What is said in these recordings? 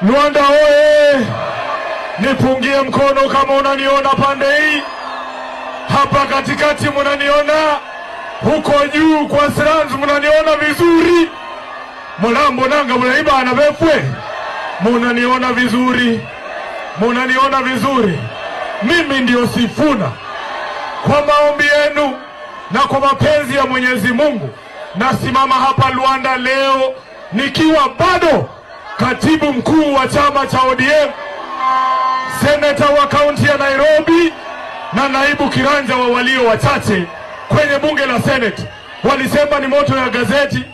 Luanda oye! Nipungie mkono kama unaniona pande hii. Hapa katikati munaniona, huko juu kwa Sranz munaniona vizuri. Mulambo nanga munaiba na befwe. Munaniona vizuri. Munaniona vizuri. Mimi ndio Sifuna. Kwa maombi yenu na kwa mapenzi ya Mwenyezi Mungu, nasimama hapa Luanda leo nikiwa bado katibu mkuu wa chama cha ODM, seneta wa kaunti ya Nairobi na naibu kiranja wa walio wachache kwenye bunge la Senate. Walisema ni moto ya gazeti,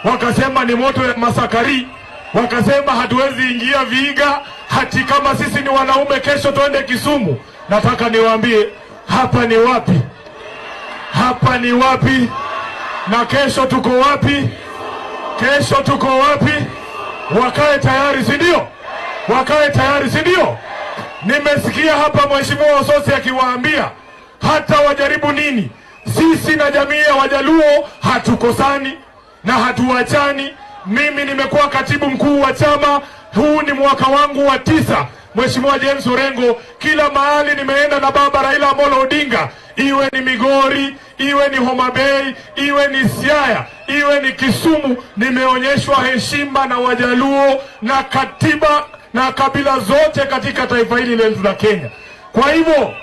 wakasema ni moto ya masakari, wakasema hatuwezi ingia Vihiga, hati kama sisi ni wanaume kesho twende Kisumu. Nataka niwaambie hapa ni wapi? Hapa ni wapi? Na kesho tuko wapi? Kesho tuko wapi? Wakae tayari, si ndio? Wakae tayari, si ndio? Nimesikia hapa Mheshimiwa Osotsi akiwaambia hata wajaribu nini, sisi na jamii ya Wajaluo hatukosani na hatuachani. Mimi nimekuwa katibu mkuu wa chama, huu ni mwaka wangu wa 9. Mheshimiwa James Orengo, kila mahali nimeenda na baba Raila Amolo Odinga, iwe ni Migori, iwe ni Homa Bay, iwe ni Siaya, iwe ni Kisumu, nimeonyeshwa heshima na Wajaluo na katiba na kabila zote katika taifa hili letu la Kenya. Kwa hivyo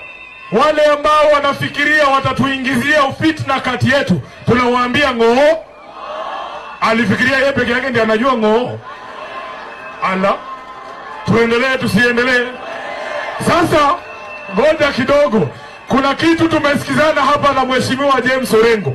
wale ambao wanafikiria watatuingizia ufitna kati yetu, tunawaambia ng'oo. Alifikiria yeye peke yake ndiye anajua ng'oo. Ala, tuendelee tusiendelee? Sasa ngoja kidogo, kuna kitu tumesikizana hapa na Mheshimiwa James Orengo.